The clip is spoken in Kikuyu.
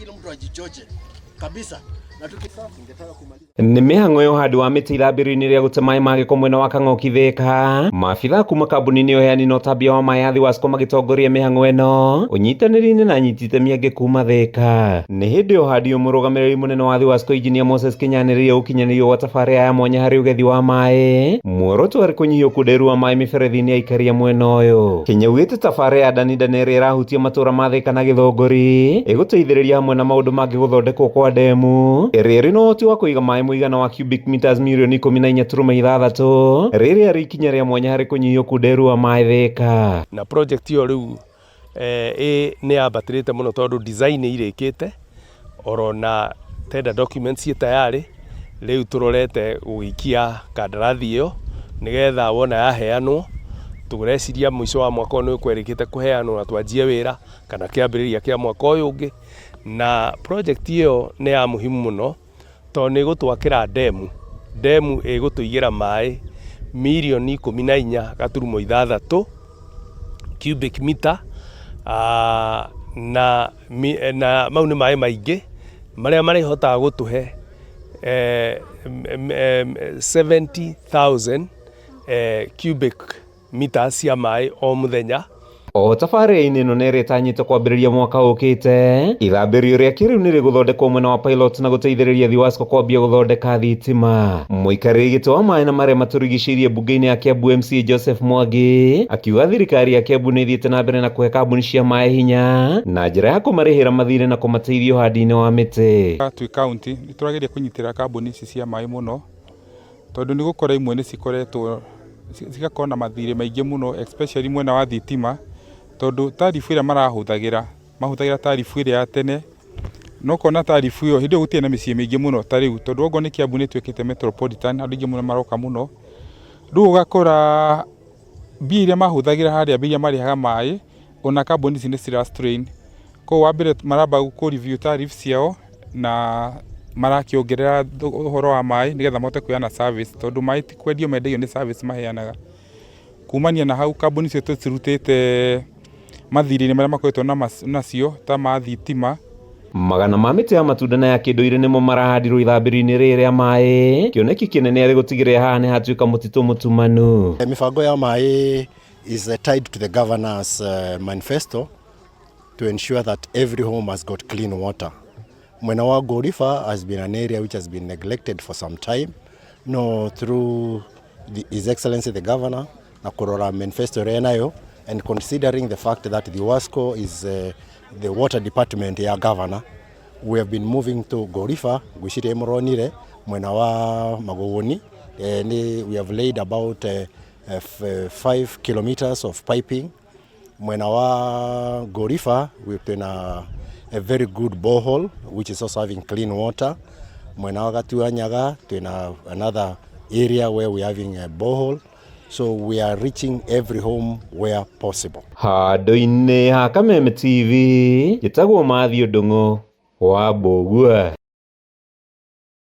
Kila mtu ajichoche kabisa na tukisa ningetaka kumaliza. Nĩ mĩhang'o ya ũhandi wa mĩtĩ ithambĩrio-inĩ rĩa gũte maĩ ma gĩko mwena wa Kang'oki Thĩka. Maabithaa kuma kambuni-inĩ ya ũheani na ũtambia wa maĩ ya Thiwasco magĩtongoria mĩhang'o ĩno ũnyitanĩri-inĩ na anyiti itemi angĩ kuma Thĩka. Nĩ hĩndĩ ya ũhandi ũyũ mũrũgamĩrĩri mũnene wa Thiwasco Injinia Moses Kĩnya anĩrĩire ũkinyanĩrio gwa tabarĩra ya mwanya harĩ ũgethi wa maĩ, muoroto arĩ kũnyihia ũkunderu wa maĩ mĩberethi-inĩ ya aikari a mwena ũyũ. Kĩnya augĩte tabarĩra ya Danida na ĩrĩa ĩrahutia matũra ma Thĩka na Gĩthũngũri ĩgũteithĩrĩria hamwe na maũndũ mangĩ gũthondekwo kwa ndemu ĩrĩa ĩrĩ na ũhoti wa kũiga maĩ mũigana wa cubic meters mirioni 14.6, rĩrĩa rĩ ikinya rĩa mwanya harĩ kũnyihia ũkunderu wa maĩ Thĩka. Na project ĩyo rĩu eh, nĩ yambatĩrĩte mũno tondũ design nĩ irĩkĩte oro na tender documents ciĩ tayarĩ. Rĩu tũrorete gũgĩikia kandarathi ĩyo nĩgetha wona yaheanwo, tũreciria mũico wa mwaka ũyũ nĩ ũkwerĩkĩte kũheanwo na twanjie wĩra kana kĩambĩrĩria kĩa mwaka ũyũ ũngĩ. Na project ĩyo nĩ ya muhimu mũno tondũ nĩ ĩgũtwakĩra ndemu, ndemu ĩgũtũigĩra maĩ mirioni 14.6 cubic meter, na mau nĩ maĩ maingĩ marĩa marĩhotaga gũtũhe 70,000 cubic meters cia maĩ o mũthenya. O tabarĩra-inĩ ĩno na ĩrĩa ĩtanyĩtwo kwambĩrĩria mwaka ũkĩte, ithambĩrio rĩa kĩrĩu nĩ rĩgũthondekwo mwena wa Pilot na gũteithĩrĩria Thiwasco kwambia gũthondeka thitima. Mũikarĩri gĩtĩ wa maĩ na marĩa matũrigicĩirie mbunge-inĩ ya Kiambu MCA Joseph Mwangi akiuga thirikari ya Kiambu nĩ ĩthiĩte na mbere na kũhe kambuni cia maĩ hinya na njĩra ya kũmarĩhĩra mathirĩ na kũmateithia ũhandi-inĩ wa mĩtĩ. Twĩ kaunti nĩ tũrageria kũnyitĩrĩra kambuni ici cia maĩ mũno, tondũ nĩ gũkora imwe nĩ cikoretwo cigakorwo na mathirĩ maingĩ mũno, especially mwena wa thitima, tondũ tarifu ĩrĩa marahũthagĩra, mahũthagĩra tarifu ĩrĩa ya tene, na ũkona tarifu ĩyo hĩndĩ ĩyo gũtirĩ na mĩciĩ mĩingĩ mũno ta rĩu, tondũ okorwo nĩ Kiambu nĩ ĩtuĩkĩte metropolitan, andũ aingĩ mũno maroka mũno, rĩu ũgakora mbia iria mahũthagĩra harĩa, mbia iria marĩhaga maĩ, ona kambuni ici nĩ cira strain. Koguo wa mbere maramba kũ review tariff ciao na marakĩongerera ũhoro wa maĩ nĩgetha mahote kũheana service, tondũ maĩ ti kwendio mendagio, nĩ service maheanaga. Kumania na hau, kambuni icio tũcirutĩte mathirĩ-inĩ marĩa makoretwo nacio ta ma thitima. Magana ma mĩtĩ ya matunda na ya kĩndũire nĩmo marahandirwo ithambĩrio-inĩ rĩrĩ rĩa maĩ, kĩoneki kĩnene arĩ gũtigĩrĩra haha nĩ hatuĩka mũtitũ mũtumanu. Mĩbango ya maĩ is tied to the governor's manifesto to ensure that every home has got clean water. Mwena wa Gorifa has been an area which has been neglected for some time. No, through His Excellency the Governor na kũrora manifesto ĩrĩa nayo and considering the fact that the WASCO is the water department ya governor, we have been moving to Gorifa. Ngwĩciria mũronire mwena wa Magogoni, we have laid about 5 kilometers of piping. Mwena wa Gorifa twina a very good borehole which is also having clean water. Mwena wa Gatuanyaga twina another area where we are having a borehole, so we are reaching every home where possible. Handũ-inĩ ha Kameme TV, njĩtagwo Matthew Ndung'u wa Mbũgua.